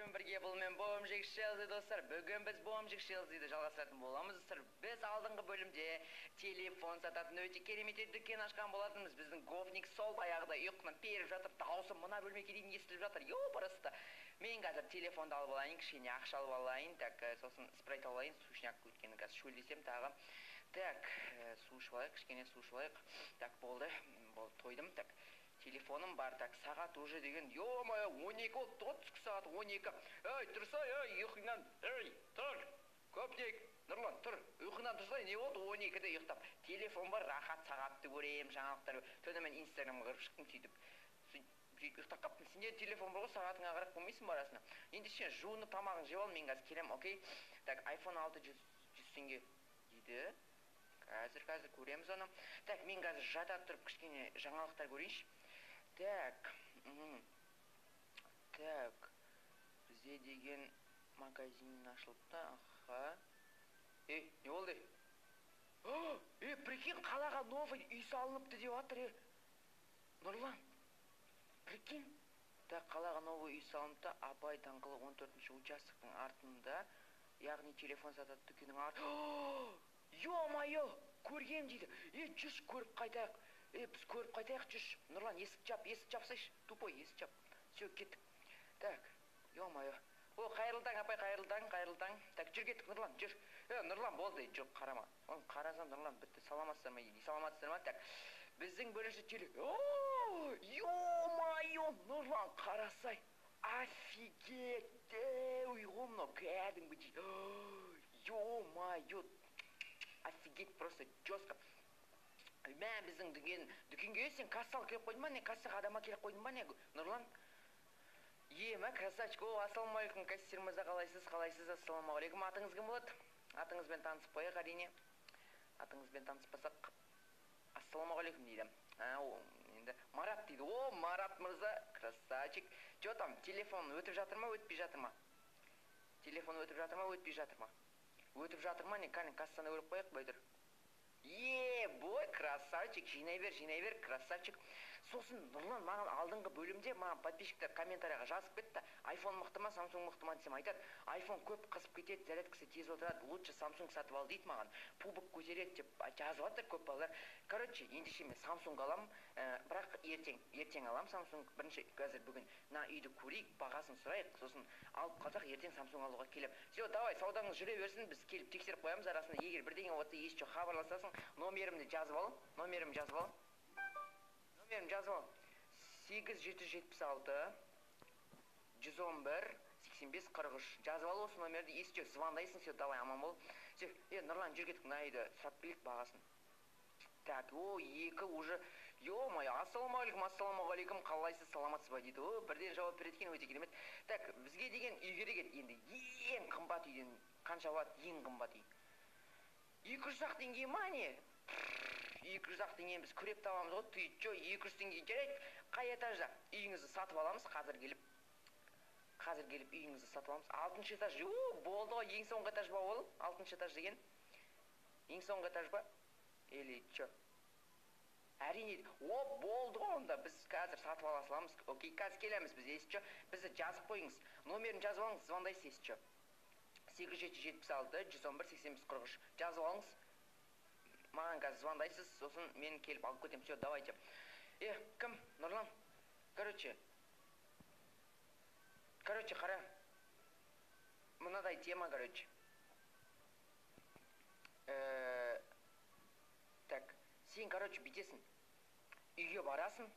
Сіздермен бірге бұл мен Бомжик Шелзи, достар. Бүгін біз Бомжик Шелзиді жалғастыратын боламыз, достар. Біз алдыңғы бөлімде телефон сататын өте керемет дүкен ашқан болатынбыз. Біздің гопник сол баяғыда ұйқынан періп жатыр, дауысы мына бөлмеге дейін естіліп жатыр. Ё, просто. Мен қазір телефонды алып алайын, кішкене ақша алып алайын, так, сосын спрайт алып алайын, сушняк, өйткені қазір шөлдесем тағы. Так, су ішіп алайық, кішкене су ішіп алайық. Так, болды, болды, тойдым. Так, телефоным бар. Так, сағат уже деген, ё-моё, 12 болыпты ғой, түскі сағат 12. Ей, тұрсай, ей, ұйқыңнан, ей, тұр, гопник, Нұрлан, тұр, ұйқыңнан тұрсай, не болды 12-де ұйықтап? Телефон бар, рахат, сағатты көрем, жаңалықтар. Түні мен инстаграмға кіріп шықтым, сөйтіп. Сөйтіп ұйықтап қалыппын. Сенде телефон бар ғой, сағатыңа қарап қоймайсың ба арасында? Енді сен жуынып, тамағыңды жеп ал, мен қазір келемін, окей? Так, iPhone 6 100 теңге дейді. Қазір, қазір көреміз оны. Так, мен қазір жата тұрып кішкене жаңалықтар көрейінші. Так, так, бізде деген магазин ашылыпты, аха. Ей, не болды? Е, прикинь, қалаға новый үй салыныпты деп жатыр, е. Нұрлан, прикинь. Так, қалаға новый үй салыныпты, Абай даңғылы 14 участоктың артында, яғни телефон сататын дүкеннің арты. Ё-моё, көргем дейді. Е, жүрші, көріп қайтайық. Е, біз көріп қайтайық, жүрші. Нұрлан, есік жап, есік жапсайшы. Тупой, есік жап. Все, кеттік. Так, ё-моё. О, қайырлы таң, апай, қайырлы таң, қайырлы таң. Так, жүр, кеттік, Нұрлан, жүр. Е, Нұрлан, болды, жоқ, қарама. Оны қарасам, Нұрлан, бітті. Саламатсыздар ма, дейді. Саламатсыздар ма? Так, біздің бірінші теле... О, ё-моё, Нұрлан, қарасай. Офигеть, ой, мынау кәдімгідей. Ё-моё, офигеть, просто жестко. Мә, біздің дүкен, дүкенге сен кассалық келіп қойдың ба, не, кассаға адам әкеліп қойдың ба, не, Нұрлан? Е, мә, красавчик. О, ассалаумағалейкум, кассир мырза, қалайсыз, қалайсыз, ассалаумағалейкум. Атыңыз кім болады? Атыңызбен танысып қояйық, әрине. Атыңызбен таныспасақ, ассалаумағалейкум дейді. А, о, енді Марат дейді. О, Марат мырза, красавчик. Че там, телефон өтіп жатыр ма, өтпей жатыр ма? Телефон өтіп жатыр ма, өтпей жатыр ма? Өтіп жатыр ма, не, кәне, кассаны көріп қояйық, былай тұр. Е, бой, красавчик, жинай бер, жинай бер, красавчик. Сосын, Нұрлан, маған алдыңғы бөлімде маған подписчиктер комментарийға жазып кетті. Айфон мықты ма, Samsung мықты ма десем, айтады. Айфон көп қызып кетеді, зарядкасы тез отырады, лучше Samsung сатып ал дейді маған. Пубг көтереді деп жазып жатыр көп балалар. Короче, ендеше мен Samsung аламын, бірақ ертең, ертең аламын Samsung. Бірінші қазір бүгін мына үйді көрейік, бағасын сұрайық, сосын алып қалсақ, ертең Samsung алуға келемін. Все, давай, саудаңыз жүре берсін, біз келіп тексеріп қоямыз арасында. Егер бірдеңе болса, еш жоқ, хабарласасың. Номерімді жазып ал, номерімді жазып ал. Номерімді жазып ал. 8776 111 85 43. Жазып ал осы номерді, ес жоқ, звондайсың, все, давай, аман бол. Все, е, Нұрлан, жүр, кеттік, мына үйді сұрап келейік бағасын. Так, о, екі уже, ё-моё, ассалаумағалейкум, ассалаумағалейкум, қалайсыз, саламатсыз ба дейді. О, бірден жауап береді екен, өте керемет. Так, бізге деген үй керек еді, енді ең қымбат үйден қанша болады, ең қымбат үй? 200 ақ теңге ма, не? 200 ақ теңгені біз күреп табамыз ғой, ты че, 200 теңге, жарайды, қай этажда? Үйіңізді сатып аламыз, қазір келіп. Қазір келіп үйіңізді сатып аламыз. Алтыншы этаж, о, болды ғой, ең соңғы этаж ба ол? Алтыншы этаж деген? Ең соңғы этаж ба? Или че? Әрине, о, болды ғой онда, біз қазір сатып ала саламыз. Окей, қазір келеміз біз, если че, бізді жазып қойыңыз. Номерін жазып алыңыз, звондайсыз, если че. 8776 111 85 43. Жазып алыңыз. Маған қазір звондайсыз, сосын мен келіп алып кетемін. Все, давайте. Е, кім? Нұрлан? Короче, короче, қара. Мынадай тема, короче. Так, сен, короче, бүйтесің. Үйге барасың,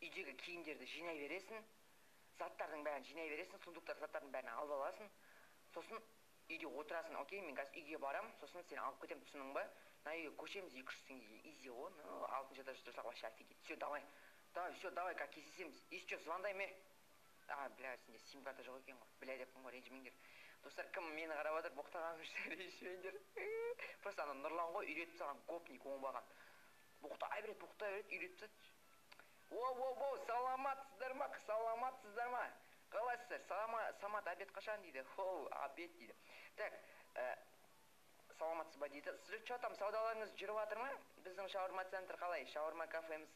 үйдегі киімдерді жинай бересің, заттардың бәрін жинай бересің, сундуктар, заттардың бәрін алып аласың, сосын үйде отырасың, окей? Мен қазір үйге барам, сосын сені алып кетемін, түсіндің ба? Мына үйге көшеміз 200 теңгеге, изи ғой, ну, алтыншы этажда тұрсақ, вообще офигеть. Все, давай, давай, все, давай, как кездесеміз. Если что, звондаймын, е. А, бля, сенде сим карта жоқ екен ғой. Бля деппін ғой, ренжімеңдер. Достар, кім мені қарап жатыр, боқтағаным үшін ренжімеңдер. Просто ана Нұрлан ғой, үйретіп тастаған гопник оңбаған. Боқтай береді, боқтай береді, үйретіп тастады. О, о, о, саламатсыздар ма, саламатсыздар ма? Қалайсыздар? Самат, обед қашан дейді? Хоу, обед дейді. Так, саламатсыз ба дейді. Сіздер че там, саудаларыңыз жүріп жатыр ма? Біздің шаурма центр қалай? Шаурма кафеміз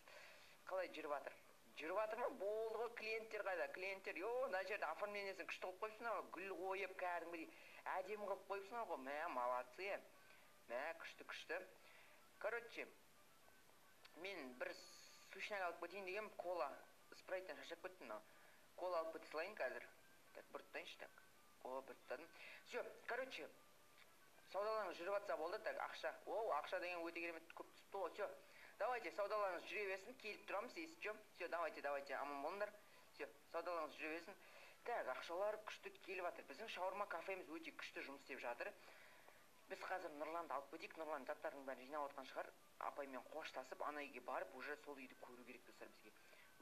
қалай жүріп жатыр? Жүріп жатыр ма? Болды ғой, клиенттер қайда? Клиенттер, йо, мына жерде оформлениесін күшті қылып қойыпсыңдар ғой, гүл қойып, кәдімгідей әдемі қылып қойыпсыңдар ғой. Мә, молодцы. Мә, күшті, күшті. Короче, мен бір сушняк алып кетейін дегенмін, кола. Спрайттан шаршап кеттім мынау. Кола алып кете салайын қазір. Так, бір тұтайыншы, так. О, бір тұтадым. Все, короче, саудаларыңыз жүріп жатса болды. Так, ақша. О, ақша деген өте керемет көп түсіпті ғой. Все, давайте, саудаларыңыз жүре берсін, келіп тұрамыз, если че. Все, давайте, давайте, аман болыңдар. Все, саудаларыңыз жүре берсін. Так, ақшалар күшті келіп жатыр. Біздің шаурма кафеміз өте күшті жұмыс істеп жатыр. Біз қазір Нұрланды алып кетейік. Нұрлан заттардың бәрін жинап отқан шығар. Апаймен қоштасып, ана үйге барып, уже сол үйді көру керек, достар, бізге.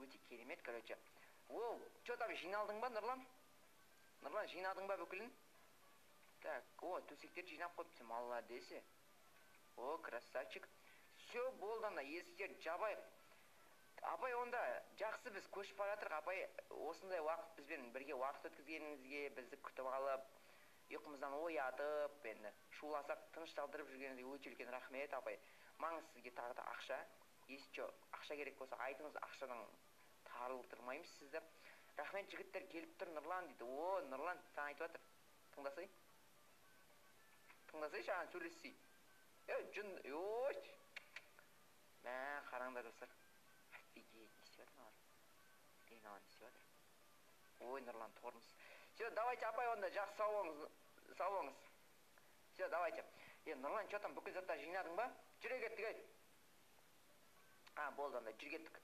Өте керемет, короче. Оу, че там, жиналдың ба, Нұрлан? Нұрлан, жинадың ба бүкілін? Так, о, төсектерді жинап қойыпсың, молодец. О, красавчик. Все, болды анда, есіктерді жабайық. Апай, онда жақсы, біз көшіп бара жатырық. Апай, осындай уақыт бізбен бірге уақыт өткізгеніңізге, бізді күтіп алып, ұйқымыздан оятып, енді шуласақ тынышталдырып жүргеніңізге өте үлкен рахмет, апай. Маңыз сізге тағы да ақша. Если че, ақша керек болса айтыңыз, ақшадан тарылтырмаймыз сізді. Рахмет, жігіттер, келіп тұр Нұрлан дейді. О, Нұрлан саған айтып жатыр. Тыңдасай. Тыңдасайшы, аған сөйлессей. Е, жын, ой. Мә, қараңдар, достар. Офигеть, не істеп жатыр мыналар? Ей, мыналар не істеп жатыр? Ой, Нұрлан тормоз. Все, давайте, апай, онда жақсы, сау болыңыз. Сау болыңыз. Все, давайте. Е, Нұрлан, че там, бүкіл заттар жинадың ба? Жүре кеттік, ей. А, болды анда, жүре кеттік.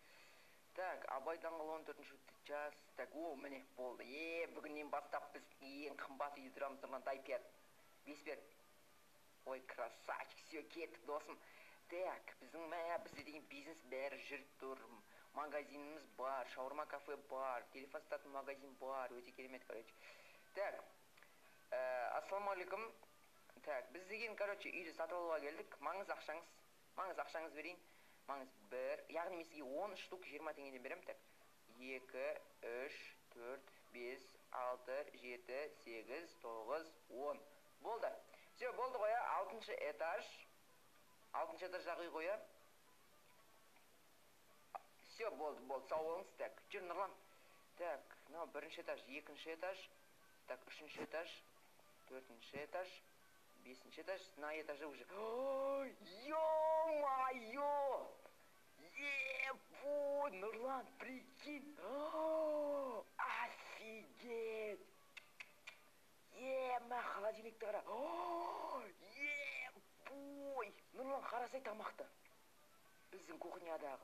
Так, Абай даңғылы 14-ші жас. Так, о, міне, болды. Е, бүгіннен бастап біз ең қымбат үйде тұрамыз, Нұрлан, дай пять. Бес бер. Ой, красавчик, все, кеттік, досым. Так, біздің, мә, бізде деген бизнес бәрі жүріп тұр. Магазиніміз бар, шаурма кафе бар, телефон сататын магазин бар, өте керемет, короче. Так, ассалаумағалейкум. Так, біз деген, короче, үйді сатып алуға келдік. Маңыз ақшаңыз, маңыз ақшаңыз берейін. Маңыз бір, яғни мен сізге 10 штук 20 теңгеден беремін. Так, 2, 3, 4, 5, 6, 7, 8, 9, 10. Болды. Все, болды ғой, 6-шы этаж. 6-шы этаждағы үй ғой, иә? Все, болды, болды, сау болыңыз. Так, жүр, Нұрлан. Так, мынау бірінші этаж, екінші этаж, так, үшінші этаж, төртінші этаж, бесінші этаж, мына этажы уже. Ё-моё! Ебой, Нұрлан, прикинь! Офигеть! Е, мә, холодильникті қара. Ебой! Нұрлан, қарасай тамақты. Біздің кухнядағы.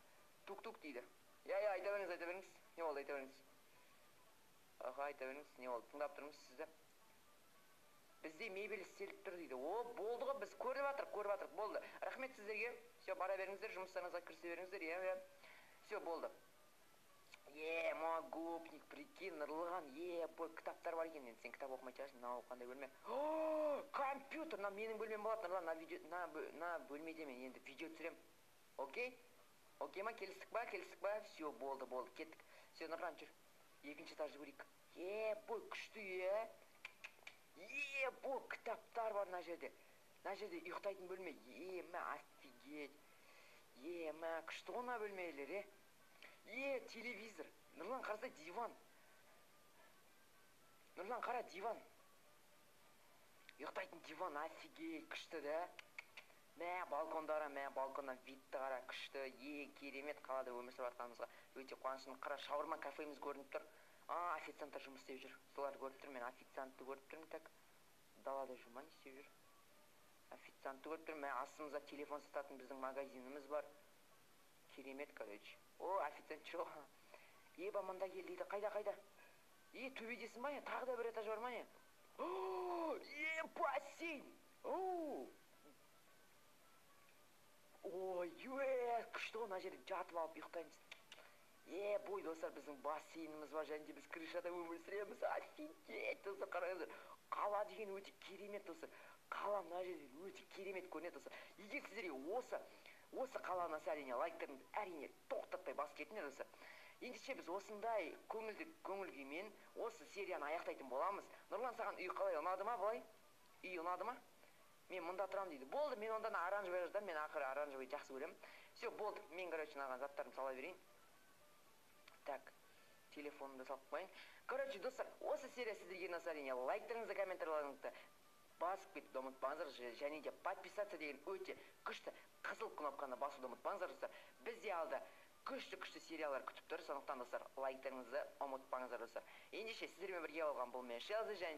Тук-тук дейді. Иә, иә, айта беріңіз, айта беріңіз. Не болды, айта беріңіз. Аха, айта беріңіз, не болды? Тыңдап тұрмыз сізді. Бізде мебель істеліп тұр дейді. О, болды ғой, біз көріп жатырық, көріп жатырық. Болды. Рахмет сіздерге. Все, бара беріңіздер, жұмыстарыңызға кірісе беріңіздер. Иә, иә. Все, болды. Е, мына гопник, прикинь, Нұрлан, е, бой, кітаптар бар екен. Енді сен кітап оқымайтын шығарсың. Мынау қандай бөлме? О, компьютер, мына менің бөлмем болады, Нұрлан, мына видео, мына бөлмеде мен енді видео түсіремін. Окей? Окей ма, келістік па, келістік па? Все, болды, болды, кеттік. Все, Нұрлан, жүр. Екінші этажды көрейік. Е, бой, күшті, е. Е, бой, кітаптар бар мына жерде. Мына жерде ұйықтайтын бөлме. Е, мә, офигеть. Е, мә, күшті ғой мына бөлмелер, е. Е, телевизор. Нұрлан, қарасай, диван. Нұрлан, қара, диван. Ұйықтайтын диван, офигеть, күшті да. Мә, балкондары, мә, балконнан видті қара, күшті, е, керемет қалада өмір сүріп жатқанымызға өте қуаныштымын. Қара, шаурма кафеміз көрініп тұр. А, официанттар жұмыс істеп жүр. Соларды көріп тұрмын, мен официантты көріп тұрмын, так. Далада жүр ма, не істеп жүр? Официантты көріп тұрмын, мә, астымызда телефон сататын біздің магазиніміз бар. Керемет, короче. О, официант жүр ғой. Еба, мында кел дейді. Қайда, қайда? Е, төбедесің ба, не? Тағы да бір этаж бар ма, не? О, е, бассейн! О! Ой, е, күшті ғой, мына жерде жатып алып ұйықтаймыз. Е, бой, достар, біздің бассейніміз бар, және де біз крышада өмір сүреміз. Офигеть, достар, қараңыздар. Қала деген өте керемет, достар. Қала мына жерде өте керемет көрінеді, достар. Егер сіздерге осы қала ұнаса, әрине, лайктарыңызды әрине тоқтатпай басып кетіңдер, достар. Ендеше біз осындай көңілді көңіл күймен осы серияны аяқтайтын боламыз. Нұрлан, саған үй қалай, ұнады ма былай? Үй ұнады ма? Мен мұнда тұрамын дейді. Болды, мен онда оранжевый жаздым. Мен ақыры оранжевый жақсы көремін. Все, болды. Мен, короче, мынаған заттарымды сала берейін. Так, телефонымды салып қояйын. Короче, достар, осы серия сіздерге ұнаса, әрине, лайктарыңызды, комментарийлеріңізді басып кетуді ұмытпаңыздар және де подписаться деген өте күшті қызыл кнопканы басуды ұмытпаңыздар, достар. Бізде алда күшті күшті сериалдар күтіп тұр, сондықтан, достар, лайктарыңызды ұмытпаңыздар, достар. Ендеше, сіздермен бірге болған бұл мен, Шелзи, және